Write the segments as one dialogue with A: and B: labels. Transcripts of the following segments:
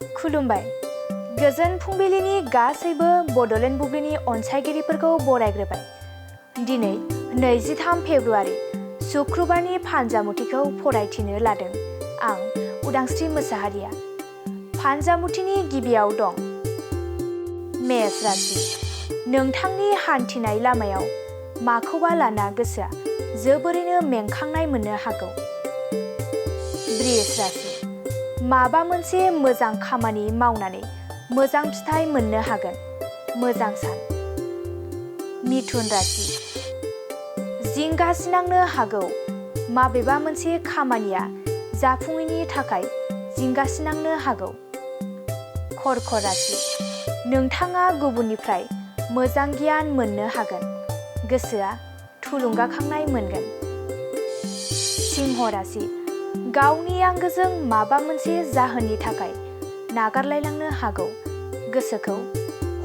A: खुलुमबाय। गोजोन फुंबिलिनि गासैबो बड'लेण्ड बुब्लिनि अनसायगिरिफोरखौ बरायग्रोबाय। दिनै 23 फेब्रुआरि शुक्रबारनि फानजामुथिखौ फरायथिनो लादों आं उदांस्रि मोसाहारिया। फानजामुथिनि गिबियाव दं मेष राशि। नोंथांनि हान्थिनाय लामायाव माखौबा लाना गोसोआ जोबोरैनो मेंखांनाय मोननो हागौ। बृष राशि। माबा मोनसे मोजां खामानि मावनानै मोजां फिथाइ मोननो हागोन। मोजां सान। मिथुन राशि। जिंगासिनांनो हागौ। माबेबा मोनसे खामानिया जाफुङैनि थाखाय जिंगासिनांनो हागौ। कर्क राशि। नोंथाङा गुबुननिफ्राय मोजां गियान मोननो हागोन। गोसोआ थुलुंगाखांनाय मोनगोन। सिंह राशि। गावनि आंगोजों माबा मोनसे जाहोननि थाखाय नागारलायलांनो हागौ। गोसोखौ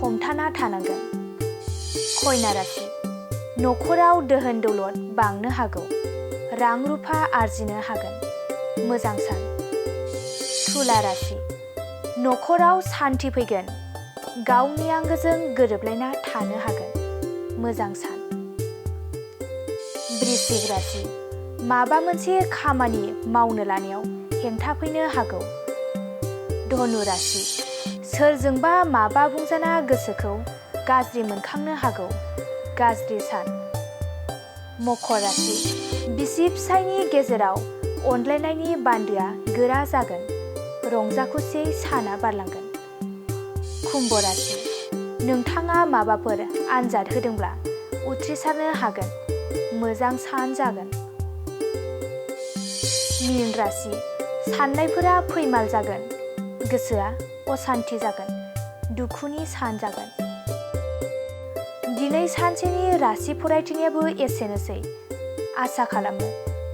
A: हमथाना थानांगोन। कन्या राशि। नखराव दोहोन दौलत बांनो हागौ। रां रुफा आरजिनो हागोन। मोजां सान। तुला राशि। नखराव सान्थि फैगोन। गावनि आंगोजों गोरोबलायना थानो हागोन। मोजां सान। वृश्चिक राशि। माबा मोनसे खामानि मावनो लानायाव हेंथा फैनो हागौ। धनु राशि। सोरजोंबा माबा बुंजाना गोसोखौ गाज्रि मोनखांनो हागौ। गाज्रि सान। मकर राशि। बिसि फिसायनि गेजेराव अनलायनायनि बान्दोआ गोरा जागोन। रंजा खुसियै साना बारलांगोन। कुम्भ राशि। नोंथाङा माबाफोर आनजाद होदोंब्ला उथ्रिसारनो हागोन। मोजां सान जागोन। मीन राशि। साननायफोरा फैमाल जागोन। गोसोआ असान्थि जागोन। दुखुनि सान जागोन। दिनै सानसेनि राशि फरायथिनायाबो एसेनोसै। आसा खालामो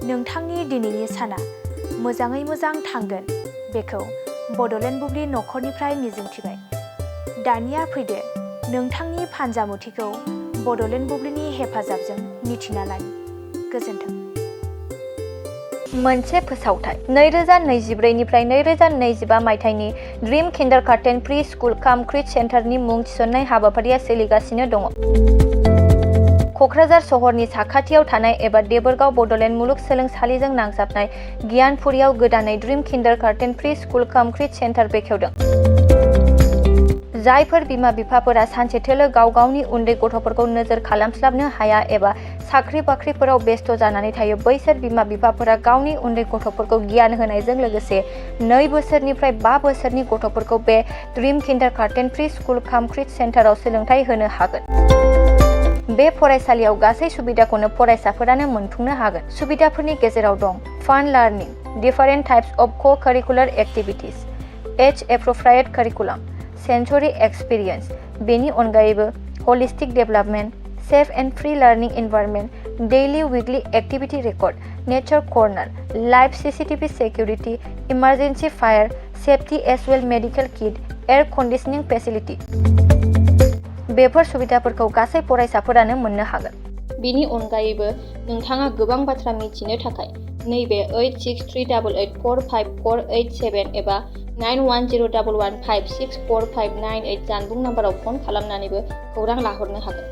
A: नोंथांनि दिनैनि साना मोजाङै मोजां थांगोन बेखौ बड'लेण्ड बुब्लि नखरनिफ्राय मिजिंथिबाय। दानिया फैदो नोंथांनि फानजामुथिखौ बड'लेण्ड बुब्लिनि हेफाजाबजों मिथिना लानि। गोजोन्थों।
B: मोनसे फोसावथाय 2024 निफ्राय 2025 मायथाइनि ड्रिम किन्डारगार्टेन प्रि स्कुल काम क्रिच सेन्टारनि मुं थिसननाय हाबाफारिया सोलिगासिनो दङ। क'क्राझार सहरनि साखाथियाव थानाय एबा देबोरगाव बड'लेण्ड मुलुगसोलोंसालिजों नांजाबनाय गियानपुरियाव गोदानै ड्रिम किन्डारगार्टेन प्रि स्कुल काम क्रिच सेन्टार बेखेवदों। जायफोर बिमा बिफाफोरा सानसेथोलो गाव गावनि उन्दै गथ'फोरखौ नोजोर खालामस्लाबनो हाया एबा साख्रि बाख्रिफोराव बेस्थ' जानानै थायो बैसोर बिमा बिफाफोरा गावनि उन्दै गथ'फोरखौ गियान होनायजों लोगोसे 2 बोसोरनिफ्राय 5 बोसोरनि गथ'फोरखौ बे ड्रिम किन्डारगार्टेन प्रि स्कुल काम क्रिच सेन्टाराव सोलोंथाइ होनो हागोन। बे फरायसालियाव गासै सुबिदाखौनो फरायसाफोरानो मोनफुंनो हागोन। सुबिदाफोरनि गेजेराव दं फान learning, different types of cocurricular activities, as appropriate curriculum, sensory experience. बेनि अनगायैबो holistic development, safe and free learning environment, daily weekly activity record, nature corner, live CCTV security, emergency fire safety as well medical kit, air conditioning facility. बेफोर सुबिदाफोरखौ गासै फरायसाफोरानो मोननो हागोन। बेनि अनगायैबो नोंथाङा गोबां बाथ्रा मिथिनो थाखाय नैबे 8638454887 एबा 910115645998 जानबुं नम्बराव फन खालामनानैबो खौरां लाहरनो हागोन।